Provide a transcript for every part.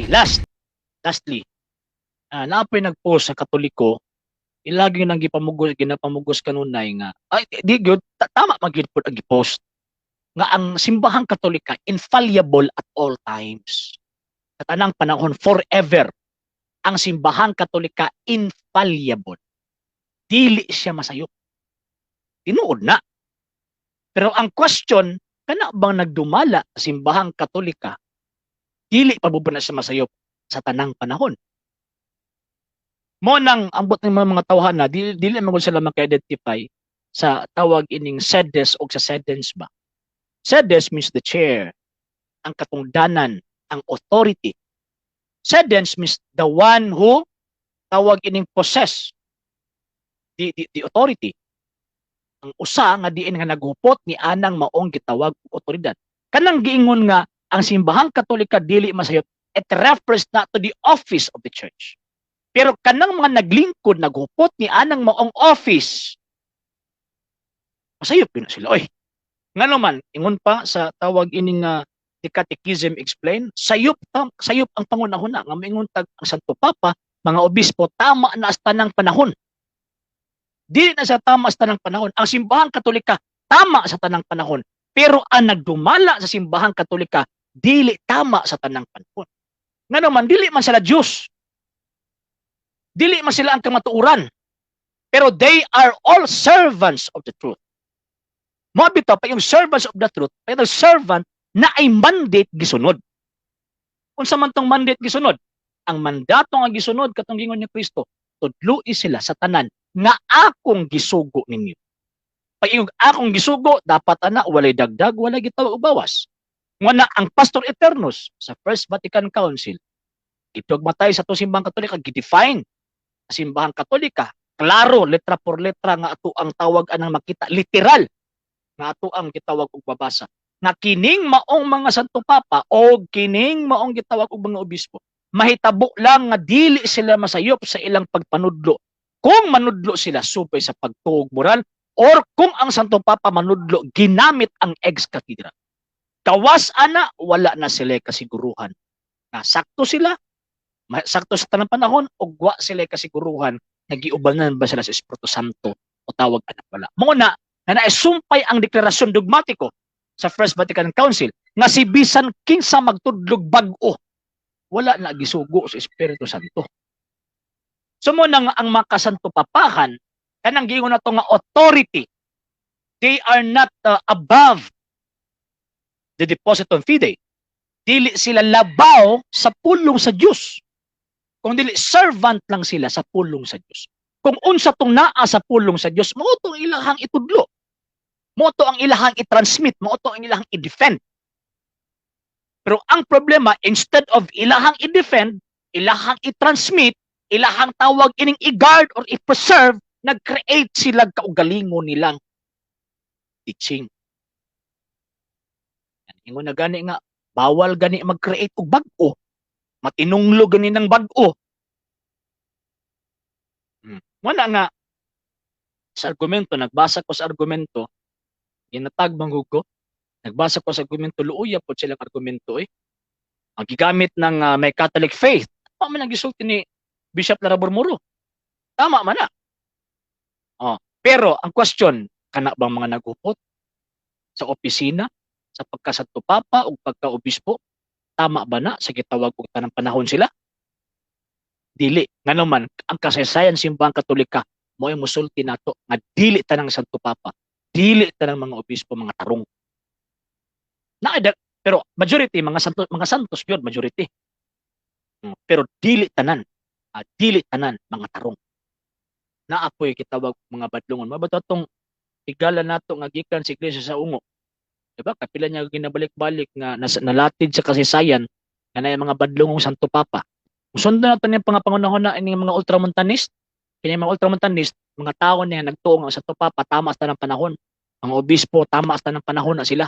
Okay, lastly, naa po'y nag-post sa Katoliko, ilagi nang gipamugos, ginapamugos kanunay nga ay di gyud tama man gyud pud ang gipost nga ang Simbahang Katolika infallible at all times. Sa tanang panahon, forever. Ang Simbahang Katolika infallible. Dili siya masayop. Tinuod na. Pero ang question, kana bang nagdumala sa Simbahang Katolika, dili pa ba na siya masayop sa tanang panahon? Mo nang ambot ng mga tawhan na dili, dili man gud sila maka-identify sa tawag ining sedes o sa sedens ba. Sedes means the chair, ang katungdanan, ang authority. Sedens means the one who tawag ining possess the authority. Ang usa nga diin nga naghupot ni anang maong gitawag og otoridad. Kanang giingon nga ang Simbahang Katolika dili masayop, it refers not to the office of the church. Pero kanang mga naglingkod, naghupot ni anang maong office, masayop gyud na sila. Oy, ngano man, ingon pa sa tawag ining The Catechism Explained, sayop sayop ang pangunahuna nga moingon tag ang Santo Papa, mga obispo, tama na sa tanang panahon. Dili na sa tama sa tanang panahon. Ang Simbahang Katolika tama sa tanang panahon. Pero ang nagdumala sa Simbahang Katolika dili tama sa tanang panahon. Ngano man, dili man sila Diyos. Dili man sila ang kamatuoran. Pero they are all servants of the truth. Mo bitaw pa yung servants of the truth, pero servant na ay mandate gisunod. Unsa man tong mandate gisunod? Ang mandato nga gisunod katong gingon ni Kristo, tudloi sila sa tanan nga akong gisugo ninyo. Pag iyong akong gisugo, dapat ana walay dagdag, walay gitawag og bawas. Nga ang Pastor Eternus sa First Vatican Council, gidogmatay sa atong Simbahang Katolika, gidefine sa Simbahang Katolika, klaro, letra por letra nga ato ang tawag anang makita, literal nga ato ang gitawag og babasa. Nga kining maong mga Santo Papa o kining maong gitawag og mga obispo, mahitabo lang nga dili sila masayop sa ilang pagpanudlo kung manudlo sila supay sa pagtuog moral or kung ang Santo Papa manudlo ginamit ang ex cathedra. Kawas ana, wala na sila kasiguruhan na sakto sila, sakto sa tanang panahon, o wa sila kasiguruhan nga giubanan ba sila sa Espiritu Santo o tawag anak wala. Mao na nga naisumpay ang deklarasyon dogmatiko sa First Vatican Council nga si bisan kinsa magtudlog bag-o, wala na gisugo sa Espiritu Santo. So mo na nga ang mga kasanto papahan, kanang giingon nato nga authority, they are not above the depositum fidei. Dili sila labaw sa pulong sa Dios. Kung dili, servant lang sila sa pulong sa Dios. Kung unsa tong naa sa pulong sa Dios, mao tong ilahang itudlo. Mao to ang ilahang i-transmit, mao to ang ilahang i-defend. Pero ang problema, instead of ilahang i-defend, ilahang i-transmit, ilahang tawag ining i-guard or i-preserve, nag-create sila kaugalingon nilang teaching. Yan, ingon na gani nga, bawal gani mag-create og bag-o. Matinunglo gani ng bag-o. Wala nga sa argumento, nagbasa ko sa argumento, ginatag man ko, nagbasa ko sa argumento, luuya po silang argumento eh. Ang gigamit ng may Catholic faith. Tama man ang gisulti ni Bishop Lara Muro. Tama man na. Oh, pero ang question, kana bang mga naghupot sa opisina, sa pagkasanto papa o pagkaobispo, tama ba na sa gitawag og tanang panahon sila? Dili. Ngano man, ang kasaysayan Simbahang Katolika mo ay musulti nato nga dili tanang Santo Papa, dili tanang mga obispo mga tarong. Na pero majority mga santo, mga santos gyud majority. Pero dili tanan, dili tanan mga tarong. Naa poy gitawag mga badlongon. Mabato tong higala nato nga gikan sa iglesia sa Ungo. Diba? Kapila niya ginabalik-balik nga nalatid sa kasaysayan nga naay mga badlongong Santo Papa. Kung sundan nato niyang pangunahon na ining mga ultramontanist, kini mga ultramontanist, mga tao niya nagtuo nga ang Santo Papa tama sa tanang panahon. Ang obispo tama sa tanang panahon na sila.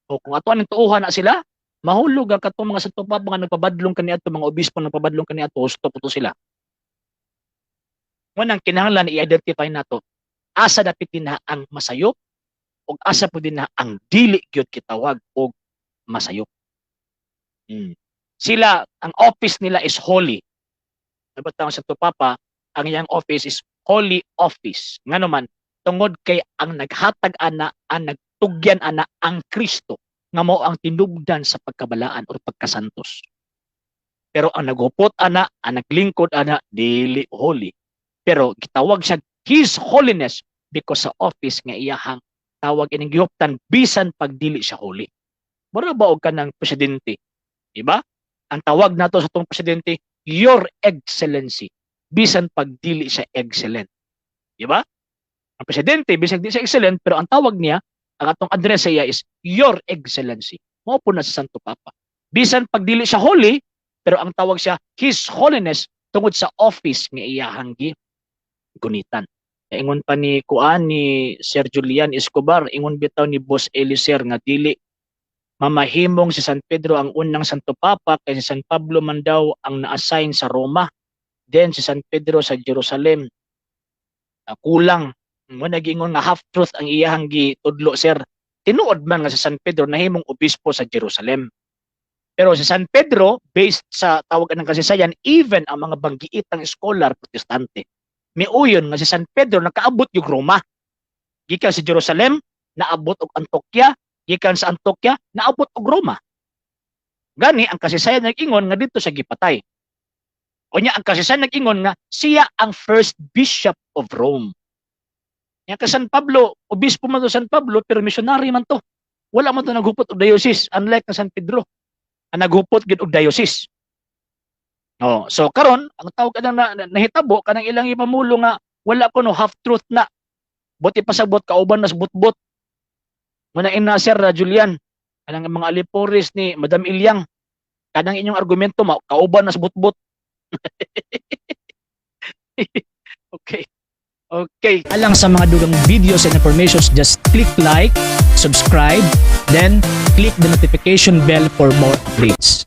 O kung ato aning tuohan na sila, mahulog ang katong mga Santo Papa nga nagpabadlong kaniadto, mga obispo nagpabadlong kaniadto, husto po to sila. Mo nang kinahanglan i-identify nato asa dapit din na ang masayop ug asa po din na ang dili gyud kitawag og masayop. Sila, ang office nila is holy. Dapat ang Santo Papa, ang iyang office is holy office. Ngano man, tungod kay ang naghatag ana, ang nagtugyan ana, ang Kristo nga mao ang tinubdan sa pagkabalaan or pagkasantos. Pero ang naghupot ana, ang naglingkod ana, dili holy. Pero gitawag siya His Holiness because sa office nga iyahang tawag ining gihuptan bisan pag dili siya holy. Mura ba og kanang presidente? Diba? Ang tawag nato sa atong presidente, "Your Excellency," bisan pag dili siya excellent. Diba? Ang presidente, bisan di siya excellent, pero ang tawag niya, ang atong address sa iya is "Your Excellency." Mao po na sa Santo Papa. Bisan pag dili siya holy, pero ang tawag siya His Holiness tungod sa office nga iyahang gunitan. Ingon pa ni kuan ni Sir Julian Escobar, ingon bitaw ni Boss Eliser nga dili mamahimong si San Pedro ang unang Santo Papa kay si San Pablo man daw ang na-assign sa Roma. Then si San Pedro sa Jerusalem. Kulang mo nagingon nga half truth ang iyahang gitudlo, sir. Tinuod man nga si San Pedro nahimong obispo sa Jerusalem. Pero si San Pedro, based sa tawag ng kasaysayan, even ang mga banggiitang scholar Protestante, miuyon nga si San Pedro nakaabot yung Roma. Gikan sa Jerusalem, naabot og Antioquia, gikan sa Antioquia, naabot og Roma. Gani ang kasaysayan nag-ingon nga dito siya gipatay. Unya ang kasaysayan nag-ingon nga siya ang first bishop of Rome. Nya ka San Pablo, obispo man to San Pablo, pero missionary man to. Wala man to naghupot og diocese, unlike na San Pedro. Ang naghupot gid og diocese. Oh, so karon ang tawag kanang nahitabo kanang ilang ipamulo nga wala ko no half truth na. Buti pasabot kauban nas butbot. Muna ina, Sir Julian, kanang mga alipores ni Madam Ilyang, kanang inyong argumento ma kauban nas butbot. Okay. Alang sa mga dugang videos and informations, just click like, subscribe, then click the notification bell for more updates.